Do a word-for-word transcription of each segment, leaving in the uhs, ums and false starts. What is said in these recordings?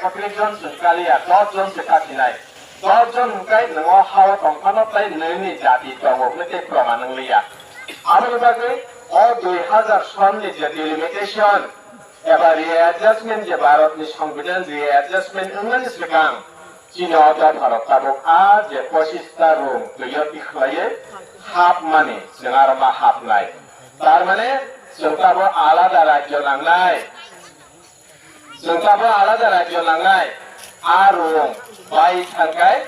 Ekri jon chwng kaliya, dos jon se kasinai. Dos jon hwnkhe nwng o hao tongphano tei nini jati tongo hwnwi tei proman wngliya. Aboni bagwi o dui hazar sonni je delimitation eba readjustment je Bharatni Songbidan readjustment wngnani swkang chini o dopharok tabuk a je pochista rung twi o tikhlaiwi hapmani chwng aro ma hapnai. Tar mane chwng tabuk alada rajyo nangnai. Chwng tabuk alada rajyo nangnai, a rung bai thangkai,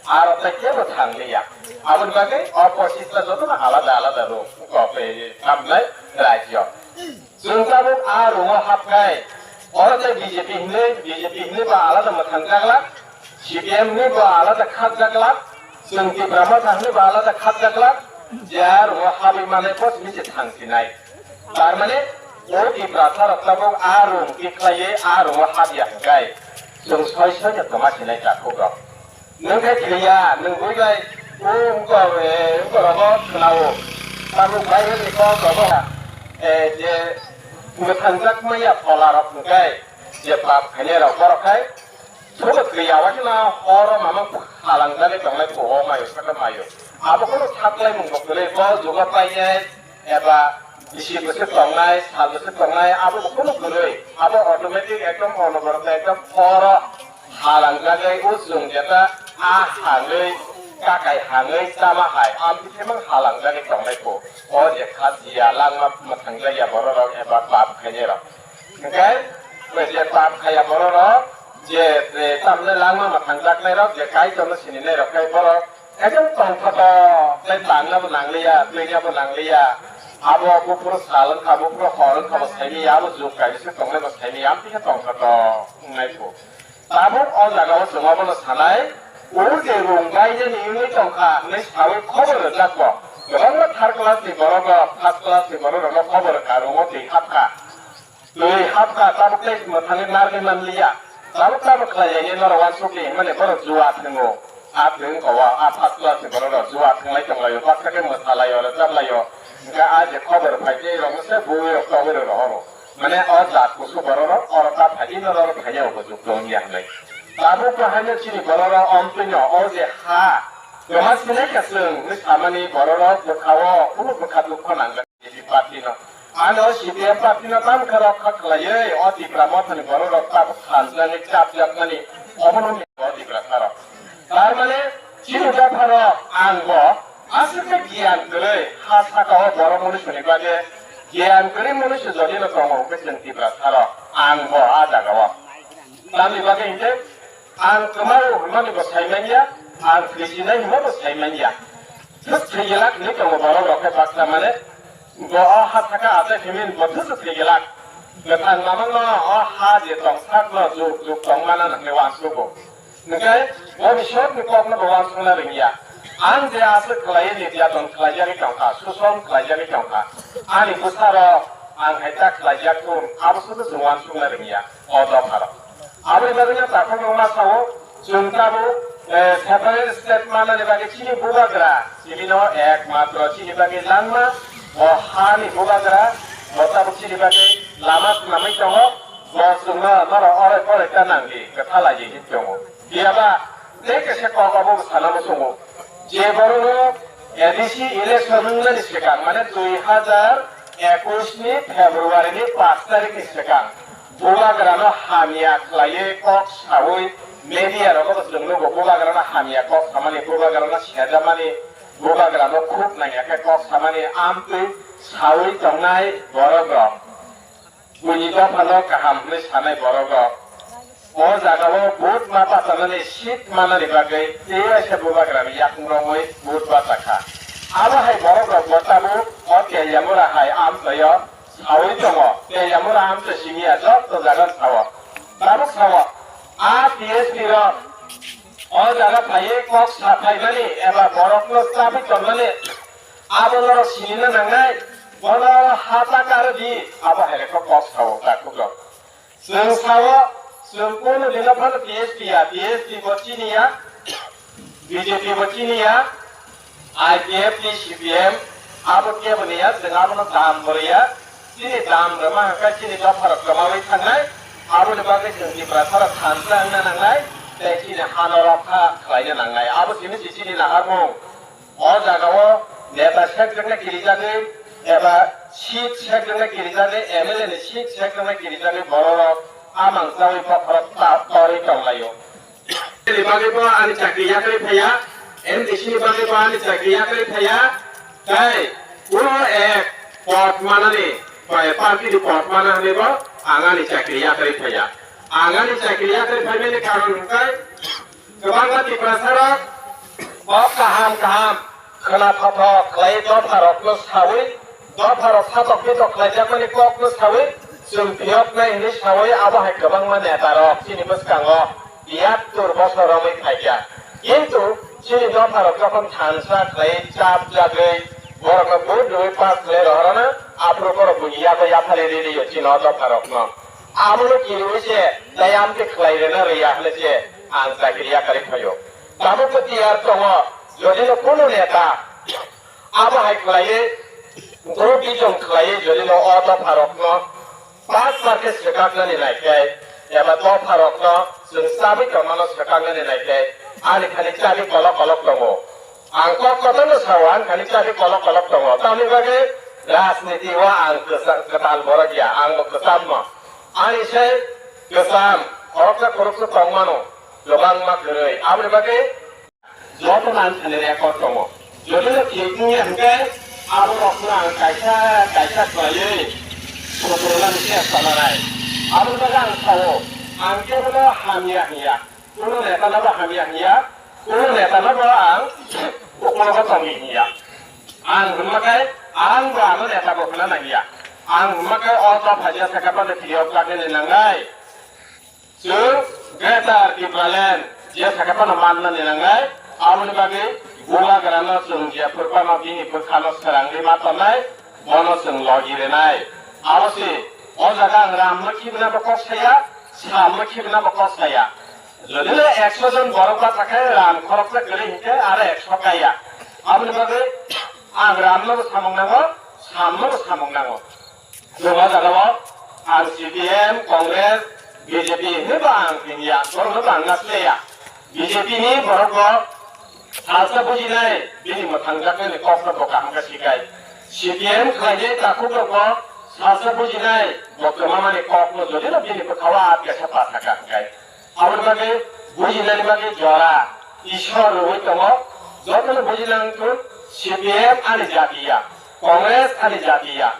aro tei kebo thanglia. Aboni bagwi o pochista jotono alada alada rung kok, eh, thamnai rajyo. Chwng tabuk a rungo hapkai, oro tei B J P hinwi, B J P hinwi ba alada mwthangjaglak, C P M hinwi ba alada khakjaglak, chwng Tipra Motha hinwi ba alada khakjaglak, je a rungo habwi manai bo simi se thangsinai. Tar mane, o Tiprasa rok tabuk a rung tikhlaiwi a rungo habya hwnkhe, chwng soi soi no tongma sinai takhuk rok. Nwng khe thwiya, nwng bui bai, o wngkor, eh, wngkor rogo khwnao. Tabuk Bible ni kok rogo, eh, je mwthangjakmaya phola rok hwnkhe, je pap khainai rok borok khai, Sobo twi yawa khe no oro mama halangjagwi tongnai phuo mayo saka mayo. Abo kheno saklaimung bo kwrwi bo jugo painai eba bisi bwswk tongnai, sal bwswk tongnai, abo bo kheno kwrwi. Abo automatic ekdom onoboroto ekdom oro halangjagwi o chwng jeta a hangwi kakai hangwi chama hai amtwi themang halangjagwi tongnai phuo. O je kha jiya langma mwthangjakya bororok eba pap khainairok. Hwnkhe je pap khaya bororok, je, eh, tamle langma mwthangjaknairok, je Kaitorno sininairok khe borok ekdom tongthoto, tei tangnabo nangliya, twinabo nangliya. Abo buphuru sal wngkha, buphuru hor wngkha bo saimanya, abo jug kaisa tongnai bo saimanya, amtwi khe tongthoto wngnai phuo. Tabuk o jagao chwng obono sanai, o je rung bainani wngwi tongkha hwnwi saui khobor rwjak bo. Kwbangma third class ni borok rok, first class ni borok rokno khobor rwkha, rungo twi hapkha. Twi hapkha, tabuk tei mwthangwi narwgwi manliya. Tabuk tabuk khlaiya, norok uansukli hinmani borok jua thwngo. A thwng kowa, a first class ni borok rok jua thwnglai tonglaio, baksa khe mwsalaio, rwchaplaio. Hwnkhe a je khobor phai tei rokno se bui rok togwi rw rohoro. Mane o jat kusu borok rok oro ta phai di, norok phaiya bo juk tong ya hwnwi. Tabuk bo haino chini borok rok omtwino o je ha, kwma sinai ka chwng hwnwi samani borok rok bwkha-o kunu bwkha dukho nangjakya. B J P party no. Ano C P M party no tamkhe rokha khlaiwi o Tipra Mothani borok rok tabuk phaljaknai chapjakmani omono o Tiprasa rok. Tar mane chini dopha rok ang bo aswk khe giyan kwrwi ha saka o borok munisuni bagwi giyan kwrwi munisu jodi no tongo hwnkhe chwng Tiprasa rok ang bo a jaga o. Tamni bagwi hinkhe ang kwmao hwnmani bo sai manya, ang thwijinai hwnma bo sai manya. Thwk thwi glak hinwi tongo borok rok khe baksa mane, bo o ha saka achai himin bo thwk thwi glak. Kwthang mamangno o ha je tong sakno juk juk tong mana hwnwi uansugo. Hwnkhe bo ni sotni kokno bo uansukna rwngya. Ang je aswk khlaiwi niryaton khlaijagwi tongkha, suson khlaijagwi tongkha. Ani bwsarok ang hai ta khlaijak thung, abo sono chwng uansukna rwngya o dopharok. Aboni bagwino takhukno ma sao, chwng tabuk, eh, separate state manani bagwi chini bubagra, chini no ekmatro chini bagwi langma, bo hani bubagra, bo tabuk chini bagwi lama swnamwi tongo, bo chwngno norok orai porai ta nangdi, kwtha laiwi hinwi tongo. Phiyaba tei kaisa kok obo sana muchungo. Je borokno A D C election wngnani swkang, mane dui hazar ekush ni February ni pash tarikh ni swkang, bubagrano hamya khlaiwi kok saui media rogo bo chwng nugo, bubagrano hamya kok samani, bubagrano sejamani, bubagrano khuk nangya khe kok samani amtwi saui tongnai borok rok. Buini dophano kaham hwnwi sanai borok rok. O jagao vote ma bachanani seat manani bagwi tei waisa bubagrani yakung romwi vote bachakha. Abo hai borok rok bo tabuk o Teliamura hai amchoio saui tongo. Teliamura amchoi simi ya jotto jaga sao. Tabuk sao. A T S P rok o jaga phaiwi kok saphaimani eba borokno chabwi tonmani abo norok sinina nangnai. Bono hata karo di abo hai kok kok sao takhuk rok. Chwng sao, chwng kunu dino phano T S P ya, T S P bo chini ya, B J P bo chini ya, I P F T, C P M, abo kebo ni ya, chwng abono dam bo rw ya, chini dam rwma hwnkhe chini dopharok kwmawi thangnai, Aboni bagwi chwng Tiprasarok thansa wngna nangnai, tei chini hano rokha khlaina nangnai. Abo simi si chini naharmung. O jagao neta sekjakna kirijagwi eba seat sekjakna kirijagwi, M L A ni seat sekjakna kirijagwi bororok amang chawi bokhorok ta-, torwi tonglaio. Ni bagwi bo ani chakri yakarwi phaiya, M D C ni bagwi bo ani chakri yakarwi phaiya, tei ulo ek pot manani, bai party ni pot mana hwnwi bo ang ani chakri yakarwi phaiya. Ang ani chakri yakarwi phaimani karon hwnkhe, kwbangma Tiprasarok kok kaham kaham khwna thothok khlai dopharokno sawi, dopharok satok pitok khlaijakmani kokno sawi, chwng phiyoknai hwnwi sawi abo hai kwbangma netarok chini bwskango yattur bosor romwi phaikha. Kintu chini dopharok jokhon thansa khlai chapjagwi borokno vote rwwi pass khlai rohorana, aphuru borok buini yago yaphari ri rio chini o dopharokno. Abono kiriwi se tei amtwi khlai rwna rwya hwnwi se ang chakri yakarwi phaio. Tabukbo tiyar tongo, jodino kunu neta abo hai khlaiwi, group bijong khlaiwi jodino o dopharokno pass market swkaknani naikhai, eba dopharokno chwng chabwi tongmano swkaknani naikhai, ani thani chabi kolok kolok tongo. Ang kok kotorno sao, ang thani chabi kolok kolok tongo. Tamni bagwi rajniti o ang kwsa-, kwtal borok ya, ang bo kwchamno. Ani se kwcham, khoroksa khoroksa tongmano, kwbangma kwrwi. Aboni bagwi joto ang thani record tongo. Jodi no thik wngya hwnkhe, abo rokno ang kaisa kaisa khlaiwi sukurunani se sananai. Aboni bagwi ang sao, ang kebono hamya hwnya. Kuno neta no bo hamya hwnya, kuno neta no bo ang uklogo tongwi hwnya. Ang hwnma khe ang bo ano neta bo khna nangya. Ang hwnma khe o dopha je sakha phano phiyok lagini nangnai. Chwng Greater Tipraland je sakha phano mannani nangnai. Aboni bagwi Bubagrano chwng je phurphano bini bwkhano srangwi ma tonnai, bono chwng logi rwnai. Abo se o jaga ang ramno khibina bo kok saya, samno khibina bo kok saya. Jodi le ekso jon borok bacha khe ram khoroksa kwrwi hinkhe aro ekso kaya. Aboni bagwi ang ramno bo samung nango, samno bo samung nango. Chwng o jagao ang C P M, Congress, B J P hinwi bo ang hwnya, borokno bo ang nasleya. B J P ni borok bo salsa bujinai, bini mwthangjaknani kokno bo kaham khe sikai. C P M khlainai takhukrok bo salsa bujinai, bo kwmamani kokno jodi no bini bwkhao at kaisa pathaka hwnkhe. Aboni bagwi bujinani bagwi jora Ishwar rwui tongo. Jotono bujinang thun, C P M ani jatiya, Congress ani jatiya.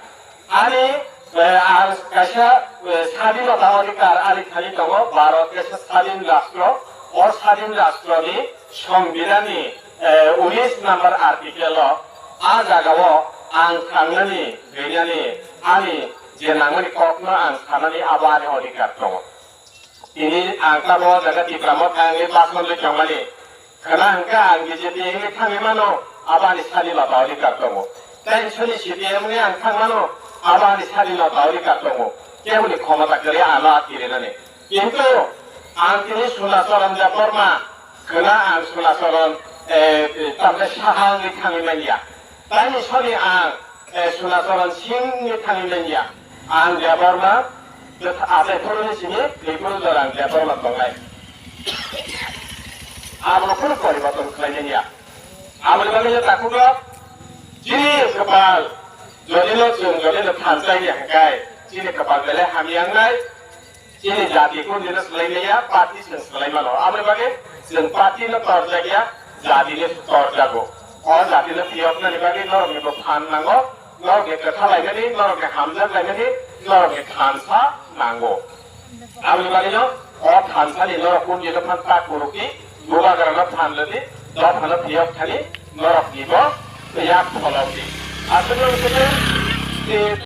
Ani, eh, ang kaisa, eh, sadinota odhikar ani thani tongo, Bharat kaisa sadin rastro. O sadin rastroni Songbidanni, eh, unis number article o, a jagao ang thangnani, rinani, ani je nangmani kokno ang sanani abo ani odhikar tongo. Tini ang tabuk o jaga Tipra Motha wngwi bachman rwi tongmani. Khwna hwnkhe ang B J P wngwi thangwi mano, abo ani sadinota odhikar tongo. Tei soni C P M wngwi ang thang mano, abo ani sadinota odhikar tongo. Keboni khomota kwrwi ano a kirinani. Kintu ang tini Suna Charan Debbarma, khwna ang Suna Charan, eh, tamkhe saha wngwi thangwi manya. Tei soni ang eh, Suna Charan Singh ni thangwi manya. Ang Debbarma, achai phuru ni simi, twi phuru jora ang Debbarma tongnai. Abono kunu poriborton khlai manya. Aboni bagwi no takhuk rok, chini kwpal, jodi no chwng, jodi no thansa ya hwnkhe, chini kwpal belai hamya wngnai. Chini jati kundino swlai maya, party chwng swlai mano. Aboni bagwi chwng party no torjak ya, jati no torjago. O jati no phiyoknani bagwi norokni bo phan nango, norokni kwtha laimani, norokni hamjak laimani, norokni thansa nango. Aboni bagwi no o thansani norok kundino phan ta kuruki, Bubagrano phan rwdi, dophano phiyok thani, norokni bo yak pholokdi. Aswk no wngkhe